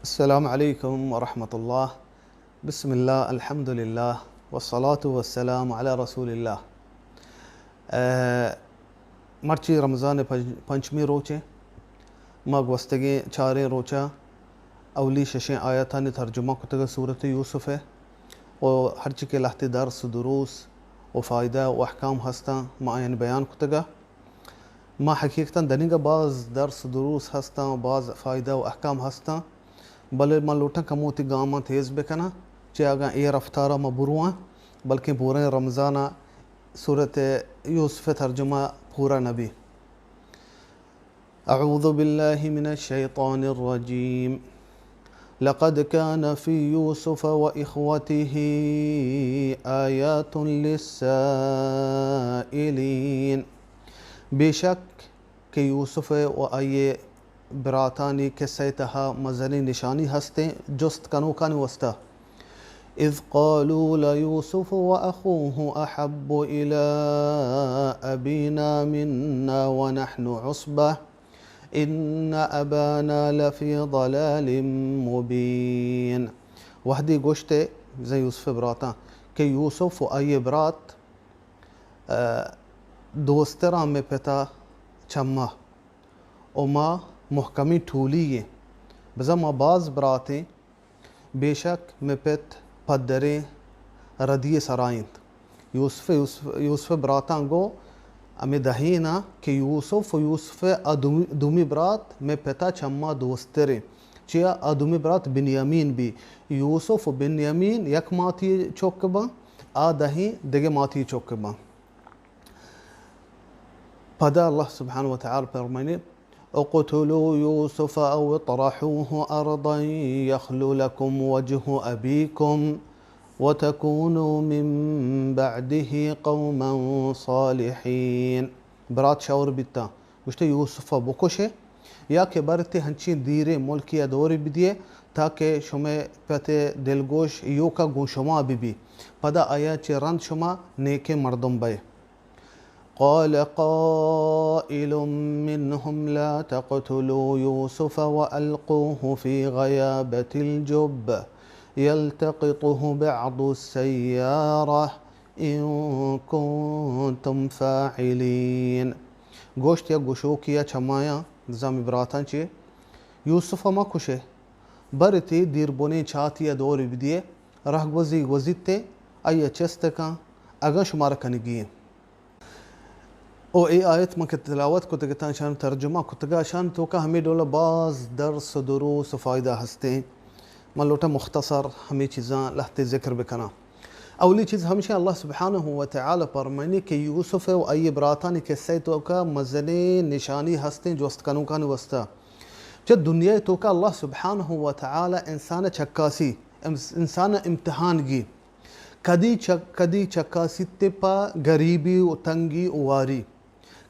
السلام علیکم ورحمۃ اللہ۔ بسم اللہ، الحمدللہ، والصلاة والسلام علی رسول اللہ۔ اے، مرچی رمضان پنج-، پنچمی روچ ء۔ ما گوستگیں چاریں روچ ء اولی ششیں آیاتانی ترجمہ کتگ سورت یوسف ء، و ہرچی کہ لہتے درس و دروس و فائدہ و احکام ہستاں، ما آیان بیان کتگ۔ ما حقیقتاً دنیگا باز درس و دروس ہستاں و باز فائدہ و احکام ہستاں، بلے ما لوٹاں کمو وتی گاماں تیز بکناں، چہ اگاں اے رفتارا ما برواں، بلکیں پوریں رمضانا سورت یوسف ترجمہ پورا نبی۔ اعوذ باللہ من الشیطان الرجیم۔ لقد كان في يوسف وإخوته آيات للسائلين۔ بے شک کہ یوسف ء و آئی ء براتانی قصہ ء تہا مزنیں نشانی ہستیں جست کنوکانی واسطہ۔ إذ قالوا ليوسف وأخوه أحب إلى أبينا منا ونحن عصبة إن أبانا لفي ضلال مبين۔ وہدے گوشت ء بزاں یوسف ء براتاں کہ یوسف و آئی ء برات، ء، دوستراں مئے پتا چما و ما محکمیں ٹولی ایں۔ بزاں ما باز برات ایں، بے شک مئے پت پدریں ردی ء سرا انت۔ یوسف، یوسف، یوسف ء براتاں گوں ہمے دہین ء کہ یوسف و یوسف ء آ دومی، دومی برات مئے پتا چما دوستر انت۔ چیا آ دومی برات بنیامین بی۔ یوسف و بنیامین یک ماتی چک باں، آ دہیں دگہ ماتی چک باں۔ پدا اللہ سبحانہ و تعالی فرمائنی، اقتلوا يوسف أو اطرحوه أرضا يخل لكم وجه أبيكم وتكونوا من بعده قوما صالحين۔ برات شور بیتاں، گوشتے، یوسف ء بکشے یا کہ برتے ہنچیں دیریں ملکی ء دورے بدیے تاکہ شمئے پت ء دلگوش ایوکا گوں شما بہ بی، پدا آیا چہ رند شما نیکیں مردم بئے۔ قال قائل منهم لا تقتلوا يوسف وألقوه في غيابة الجب يلتقطه بعض السيارة إن كنتم فاعلين۔ گوشت، یک گشوکی ء چمایاں زامی براتاں چے، یوسف ء مہ کشے، برتے دیر بنیں چاتی ء دور بدیے، رہگوزی گوزیت ء آئی ء چست کن، اگاں شمارا کنگی انت۔ او اے آیت من کہ تلاوت کتگ اتاں، اشان ترجمہ کتگا، اشان توکا ہمے ڈولا باز درس و دروس و فائدہ ہستیں۔ من لوٹاں مختصر ہمے چیزاں لہتے ذکر بکناں۔ اولی چیز ہمشہ اللہ سبحانہ و تعالی پرمانی کہ یوسف و آئی براتانی قصہ توکا مزنیں نشانی ہستیں جست کنوکانی واسطہ۔ چہ دنیا توکا اللہ سبحانہ و تعالی انسان چکاسی، انسان امتحان گی۔ کدی چک-، کدی چکاسیت پہ گریبی و تنگی و واری،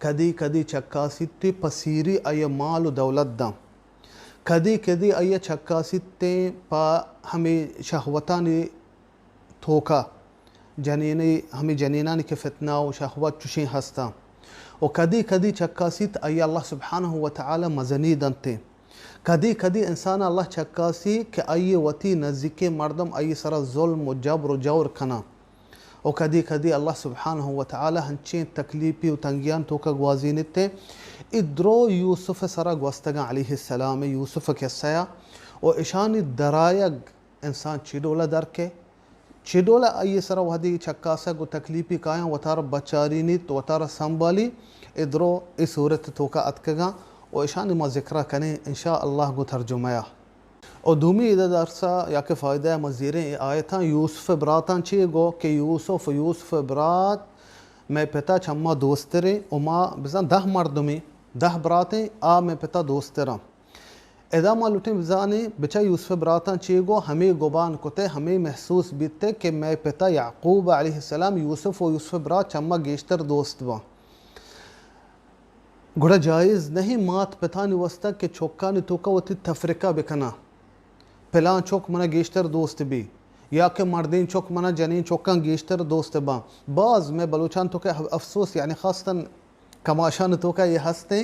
کدی کدی چکاسیت پہ سیری آئی مال و دولت داں، کدی کدی آئی چکاسیت پہ ہمے شہوتانی توکا، جنینی، ہمے جنینانی کہ فتنہ و شہوت چشیں ہستاں، و کدی کدی چکاسیت آئی اللہ سبحانہ و تعالی مزنی دنتیں۔ کدی کدی انسان اللہ چکاسی کہ آئی وتی نزیکیں مردم آئی سرا ظلم و جبر و جور کناں، و کدی کدی اللہ سبحانہ و تعالی ہنچیں تکلیپی و تنگیان توکا گوازینتے۔ ادرو یوسف سرا گوستگاں علیہ السلام، یوسف قصہ و اشانی درایگ انسان چی ڈولا درکے؟ چی ڈولا آئی سرا وہدی چکاسگ و تکلیپی کایاں وتارا بچارینیت، وتارا سنبھالی؟ ادرو اے سورت توکا اتکگاں و اشانی ما ذکرہ کنیں انشاءاللہ گوں ترجمہ ء۔ و دومی ادا درسا یا کہ فائدہ ما زیریں اے آیتاں یوسف براتاں چی گو کہ یوسف، یوسف برات مئے پتا چما دوستریں و ما بزاں دہ مردمیں، دہ براتیں، آ مئے پتا دوستراں۔ ادا ما لوٹیں بزانیں، بچا یوسف براتاں چے گو، ہمے گبان کتے، ہمے محسوس بیتے کہ مئے پتا یعقوب علیہ السلام یوسف و یوسف برات چما گیشتر دوست باں۔ گڑا جائز نہیں مات پتانی واسطہ کہ چکانی توکا وتی تفرقہ بکناں، پلان چک منا گیشتر دوست بی، یا کہ مردین چک منا جنین چکاں گیشتر دوست باں۔ باز مئے بلوچان توکا افسوس، یعنی خاصتاً کماشان توکا یہ ہستیں،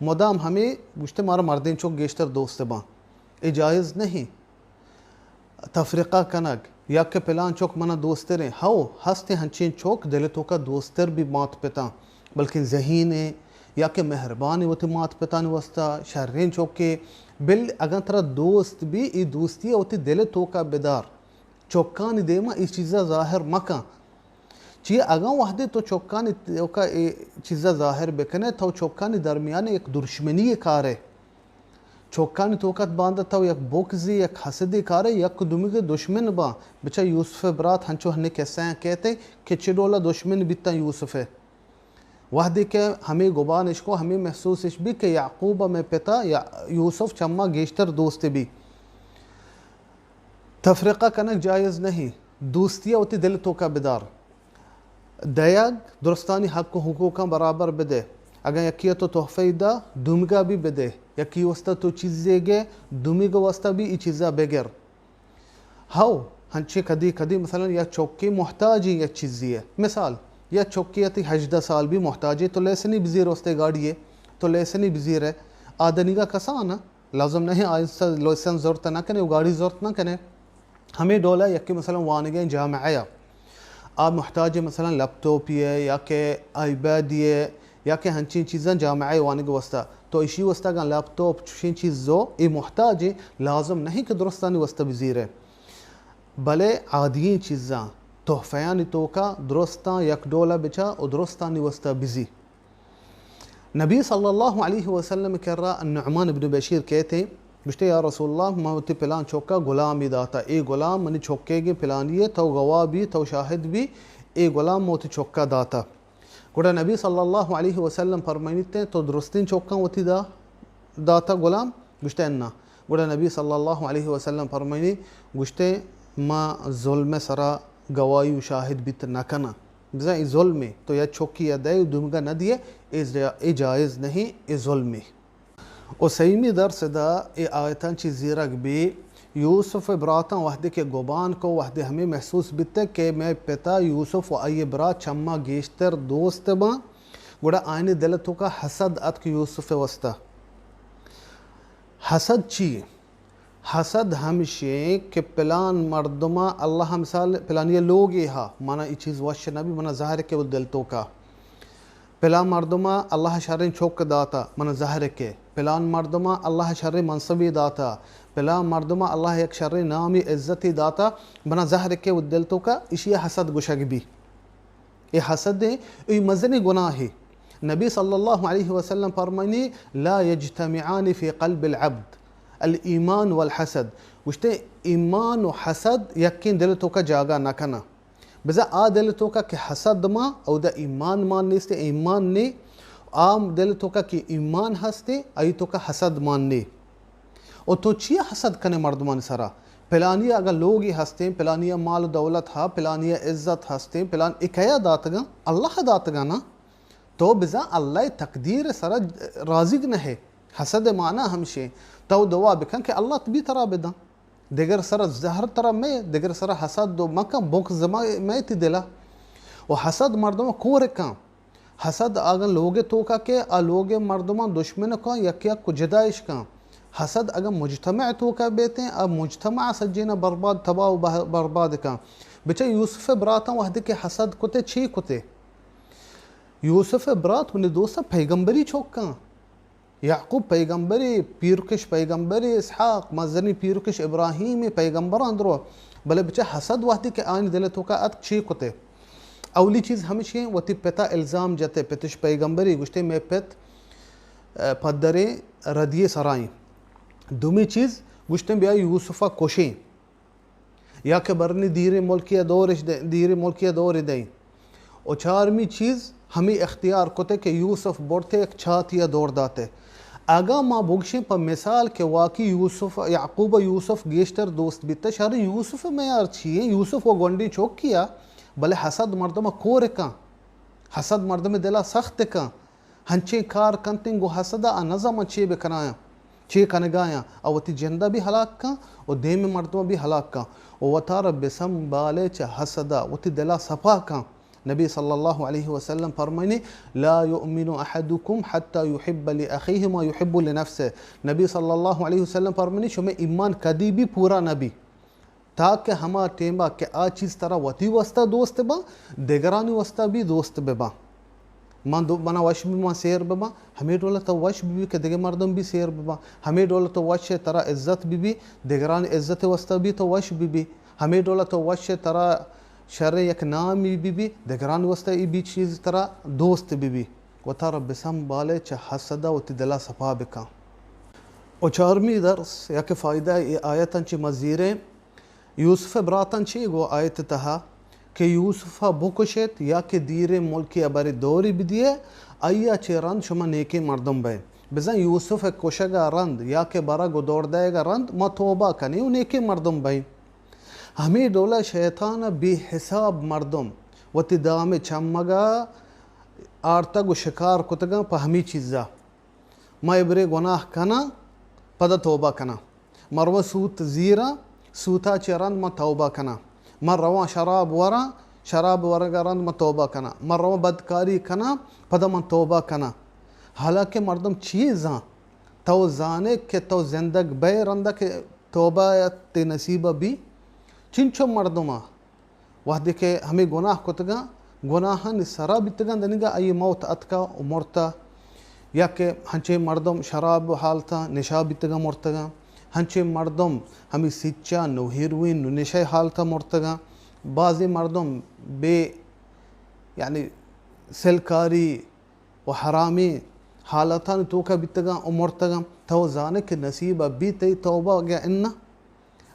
مدام ہمے گوشتے مارا مردین چک گیشتر دوست باں۔ اے جائز نہیں۔ تفرقہ کنگ یا کہ پلان چک منا دوستریں، ہو، ہستیں ہنچیں چک دل توکا دوستر بھی مات پتاں، بلکن ذہین ایں یا کہ مہربان ایں وتی مات پتانی واسطہ، شریں چکے، بل اگاں ترا دوست بھی، اے دوستی ء وتی دل توکا بدار، چکانی دیما اے چیزا ظاہر مکن۔ چی اگاں وہدے تو چکانی توکا اے چیزا ظاہر بکنے، تو چکانی درمیان یک دشمنی کارے۔ چکانی توکا باندا تو یک بغضی، یک حسدی کارے، یک دومیگے دشمن باں۔ بچا یوسف برات ہنچو ہنے قصہ کہتے کہ چہ ڈولا دشمن بیتاں یوسف۔ وہدے کہ ہمے گبان اشکو، ہمے محسوس اش بی کہ یعقوب ء مئے پتا یا یوسف چما گیشتر دوست بی۔ تفرقہ کنگ جائز نہیں، دوستی ء وتی دل توکا بدار۔ دئیگ، درستانی حق و حقوقاں برابر بدے۔ اگاں یکی ء تو تحفہ ء دا، دومیگا بھی بدے۔ یکی واسطہ تو چیزے گے، دومیگ واسطہ بھی ای چیزا بگر۔ ہو، ہنچے کدی کدی مثلاً یا چوکے محتاج یا چیزی ہے۔ مثال، یا چوکے تی ہژدہ سال بھی محتاج ہے، تو لیسنی بزیر واسطے گاڑی ہے، تو لیسنی بزیر ہے۔ آدنیگا کسان ہے۔ لازم نہ ایں آہستہ لائسنس زرت نہ کنے و گاڑی زرت نہ کنے۔ ہمے ڈولا یکے مثلاً وانگیں جامعہ یا آ محتاج مثلاً لیپ ٹاپ یے یا کہ آئی پیڈ یے یا کہ ہنچیں چیزاں جامعہ وانگ واسطہ، تو اشی واسطہ اگاں لیپ ٹاپ چوشیں چیز زو اے محتاج ایں، لازم نہیں کہ درستانی واسطہ بزیرے، بلے عادی چیزاں تحفیانی توکا درستاں یک ڈولا بچا و درستانی واسطہ بزی۔ نبی صلی اللہ علیہ وسلم کرا النعمان ابن بشیر کہتے، گوشتے، یا رسول اللہ، من وتی پلان چوکا غلامی داتا، اے غلام منی چوکے گے پلانی ہے، تو گواہ بھی، تو شاہد بھی، اے غلام من وتی چوکا داتا۔ گڑا نبی صلی اللہ علیہ وسلم فرمائنیتے، تو درستین چوکاں وتی دا، داتا غلام؟ گوشتے، انا۔ گڑا نبی صلی اللہ علیہ وسلم فرمائنی، گوشتے، ما ظلم سرا گواہی و شاہد بیت نہ کناں۔ بزاں اے ظلمے، تو یا چوکی یا دئے و دومگا نہ دیئے، اے جا-، اے جائز نہیں، اے ظلمے۔ و سیمی درس دا اے آیتاں چی زیرگ بی، یوسف براتاں وہدے کہ گبان کو، وہدے ہمیں محسوس بیتے کہ مئے پتا یوسف و آئی برات چما گیشتر دوست باں، گڑا آئینی دل توکا حسد اتک یوسف واسطہ۔ حسد چی؟ حسد ہمشیں کہ پلان مردما اللہ مثال پلانی لوگے ہا، منا ای چیز وش نبی، منا زہر کے و دل توکا۔ پلان مردما اللہ شریں چوک داتا، منا زہر کے۔ پلان مردما اللہ شریں منصبی داتا، پلان مردما اللہ یک شریں نامی عزتی داتا، منا زہر کے و دل توکا، اشی حسد گشگ بی۔ اے حسد ایں، اے مزنیں گناہے۔ نبی صلی اللہ علیہ وسلم فرمائنی، لا یجتمعان فی قلب العبد الایمان والحسد۔ گوشتے، ایمان و حسد یکیں دل توکا جاگہ نہ کناں۔ بزاں آ دل توکا کہ حسد ما، اودا ایمان مان نیست، ایمان نے، آ دل توکا کہ ایمان ہستے، آئی توکا حسد مان نے۔ و تو چیا حسد کنے مردمانی سرا؟ پلانی اگاں لوگی ہستیں، پلانی مال و دولت ہا، پلانی عزت ہستیں، پلان اے کیا داتگاں؟ اللہ داتگاں نا۔ تو بزاں اللہ تقدیر سرا راضی نہ ہے۔ حسد معنی ہمشے۔ تو دعا بکن کہ اللہ تبی ترا بداں۔ دگر سرا زہر ترا مے، دگر سرا حسد دو مکن، بغض مے تی دلا۔ و حسد مردم کور کن۔ حسد اگاں لوگ توکا کہ آ لوگ مردمان دشمن کن، یک یک کو جدائش کن۔ حسد اگاں مجتمع توکا بیتیں، آ مجتمع سجینا برباد، تباہ و بہ-، برباد کن۔ بچہ یوسف براتاں وہدے کہ حسد کتے، چی کتے؟ یوسف برات منی دوستاں پیغمبری چوک کن۔ یعقوب پیغمبرے، پیرکش پیغمبرے، اسحاق، مزنی پیرکش ابراہیم پیغمبراں درو۔ بلے بچہ حسد وہدے کہ آئین دل توکا اتک چی کتے؟ اولی چیز ہمشی وتی پتا الزام جتے، پتش پیغمبری گوشتے، مئے پت، ء، پدریں ردی سرائیں۔ دومی چیز گوشتے، بیا یوسفا کشیں۔ یا کہ برنی دیریں ملکی ء دورش دے، دیریں ملکی ء دور دیں۔ و چارمی چیز ہمیں اختیار کتے کہ یوسف برتے یک چاتی ء دور داتے۔ اگاں ما بگشیں پہ مثال کہ واقعی یوسف، یعقوب ء یوسف گیشتر دوست بیتے، شر یوسف ء میار چی ایں؟ یوسف و گونڈیں چوکی ء، بلے حسد مردم ء کور کن، حسد مردم ء دل ء سخت کن۔ ہنچیں کار کنتیں گوں حسد ء، آ نزاناں چے بکنایاں، چے کنگایاں، آ وتی جند ء بھی ہلاک کن و دیم مردم ء بھی ہلاک کن و وتارا بسنبالے چہ حسد ء، وتی دل ء صفا کن۔ نبی صلی اللہ علیہ وسلم فرمائنی، لا یؤمن احدکم حتی یحب لأخیہ ما یحب لنفسہ۔ نبی صلی اللہ علیہ وسلم فرمائنی، شمئے ایمان کدی بھی پورا نہ بی، تاکہ ہما ٹیما کہ آ چیز ترا وتی واسطہ دوست باں، دگرانی واسطہ بھی دوست بباں۔ من دو، منا وش بی من سیر بباں، ہمے ڈولا تو وش ببی کہ دگہ مردم بھی سیر بباں۔ ہمے ڈولا تو وش ئے ترا عزت ببی، دگرانی عزت واسطہ بھی تو وش ببی۔ ہمے ڈولا تو وش ئے ترا شر یک نامی ببی، دگرانی واسطہ ای بھی چیز ترا دوست ببی۔ وتارا بسنبالے، چہ حسدا وتی دلا صفا بکن۔ و چارمی درس یا کہ فائدہ ای آیتاں چہ مزیریں، یوسف ء براتاں چے گو آیت تہا کہ یوسف ء بکشیت یا کہ دیریں ملکے ء برے دوری بدیئے، آئی ء چہ رند شما نیکیں مردم بئے۔ بزاں یوسف ء کشگ ء رند یا کہ برگ و دور دئیگ ء رند ما توبہ کنیں و نیکیں مردم بئیں۔ ہمے ڈول ء شیطان ء بے حساب مردم وتی دام ء چمگ ء آرتگ و شکار کتگاں پہ ہمے چیز ء۔ ما ابرے گناہ کناں، پدا توبہ کناں۔ ما رواں سوت زیراں، سوتا چہ رند ما توبہ کناں۔ ما رواں شراب وراں، شراب ورگا رند ما توبہ کناں۔ ما رواں بدکاری کناں، پدا ما توبہ کناں۔ حالانکہ مردم چی زان؟ تو زانے کہ تو زندگ بئے رندا کہ توبہ تے نصیب بی؟ چنچو مردماں وہدے کہ ہمے گناہ کتگاں، گناہانی سرا بیتگاں، دنیگا آئی موت اتکا و مرتا۔ یا کہ ہنچیں مردم شراب حالتا نشا بیتگاں مرتگاں، ہنچیں مردم ہمے سچان و ہیروئن و نشہ حالتا مرتگاں۔ بعضی مردم بے، یعنی سلکاری و حرامیں حالتانی توکا بیتگاں و مرتگاں۔ تو زانے کہ نصیب بی تئی توبہ یا اناں؟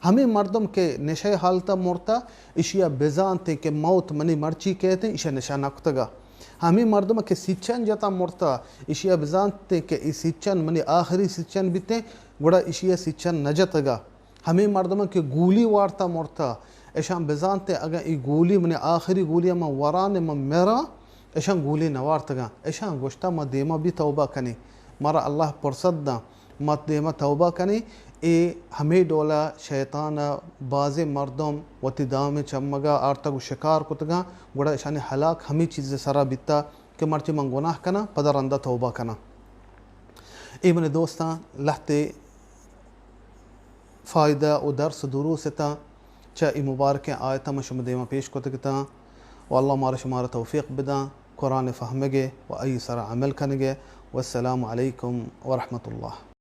ہمے مردم کہ نشہ حالتا مرتا، اشیا بزانتیں کہ موت منی مرچی کیتیں، اشیا نشہ نکتگا۔ ہمے مردم کہ سچن جتا مرتا، اشیا بزانتیں کہ ای سچن منی آخری سچن بیتیں، گڑا اشیا سچن نجتگا۔ ہمے مردم کہ گولی وارتا مرتا، اشان بزانتیں اگاں ای گولی منی آخری گولی من وران من مراں، اشان گولی نوارتگاں۔ اشان گوشتا ما دیما بی توبہ کنیں، مارا اللہ پرصت داں۔ ما دیما توبہ کنیں۔ اے ہمے ڈولا شیطان ء بازیں مردم وتی دام ء چمگا آرتگ و شکار کتگاں، گڑا اشانی ہلاک ہمے چیز ء سرا بیتا کہ مرچی من گناہ کناں، پدا رندا توبہ کناں۔ اے منی دوستاں، لہتے فائدہ و درس و دروس اتاں چہ اے مبارکیں آیتاں من شما دیما پیش کتگ اتاں و اللہ مارا شمارا توفیق بداں قرآن فہمگے و ای سرا عمل کنگے۔ والسلام علیکم ورحمۃ اللہ۔